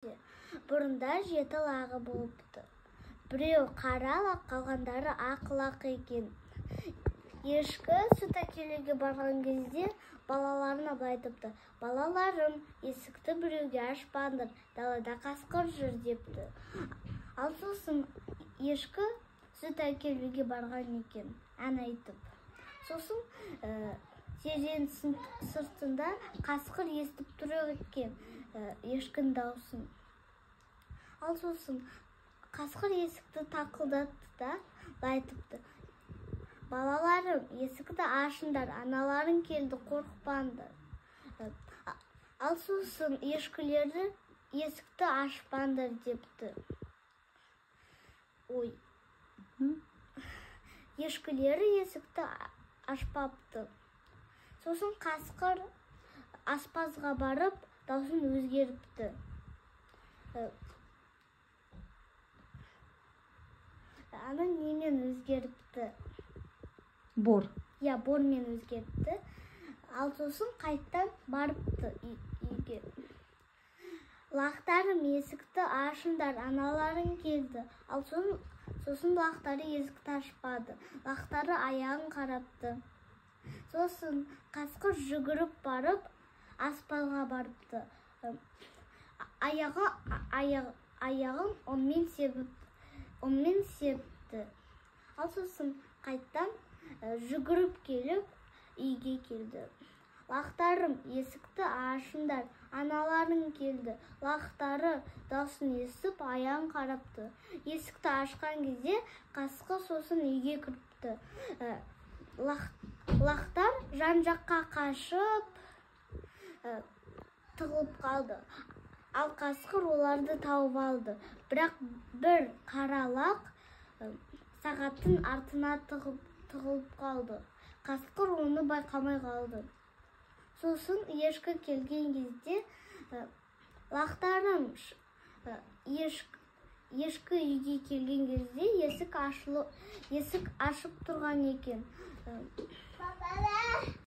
Бұрында 7 лағы болыпты. Біреу қара лақ, қалғандары ақ лақ екен. Ешкі сүт әкелуге барған кезде балаларына былай айтыпты: балаларым, есікті біреуге ашпаңдар, далада қасқыр жүр депті. Ал сосын ешкі сүт әкелуге барған екен, ән айтып. Сосын терезенің сыртында қасқыр естіп тұр екен ешкінің даусын. Ал сосын қасқыр есікті тақылдатты да былай айтыпты: балаларым, есікті ашыңдар, аналарың келді, қорықпаңдар. Ал сосын ешкілері есікті ашпаңдар депті. Ой. Ешкілері есікті ашпапты. Сосын қасқыр аспазға барып, даусын өзгеріпті. Ана немен өзгеріпті? Бор. Я, бормен өзгеріпті. Ал сосын қайттан барыпты үйге. Лақтарым, есікті ашыңдар, аналарың келді. Ал сосын лақтары есікті ашпады. Лақтары аяғын қарапты. Сосын қасқыр жүгіріп барып, аспазға барыпты. Аяғын онмен септі. Ал сосын қайттан жүгіріп келіп, үйге келді. Лақтарым, есікті ашыңдар, аналарың келді. Лақтары даусын естіп, аяғын қарапты. Есікті ашқан кезде қасқыр сосын үйге кіріпті. Лақтар жан-жаққа қашып, тығылып қалды. Ал қасқыр оларды тауып алды. Бірақ бір қара лақ сағаттың артына тығылып қалды. Қасқыр оны байқамай қалды. Сосын ешкі келген кезде лақтарым, ешкі үйге келген кезде есік ашып тұрған екен.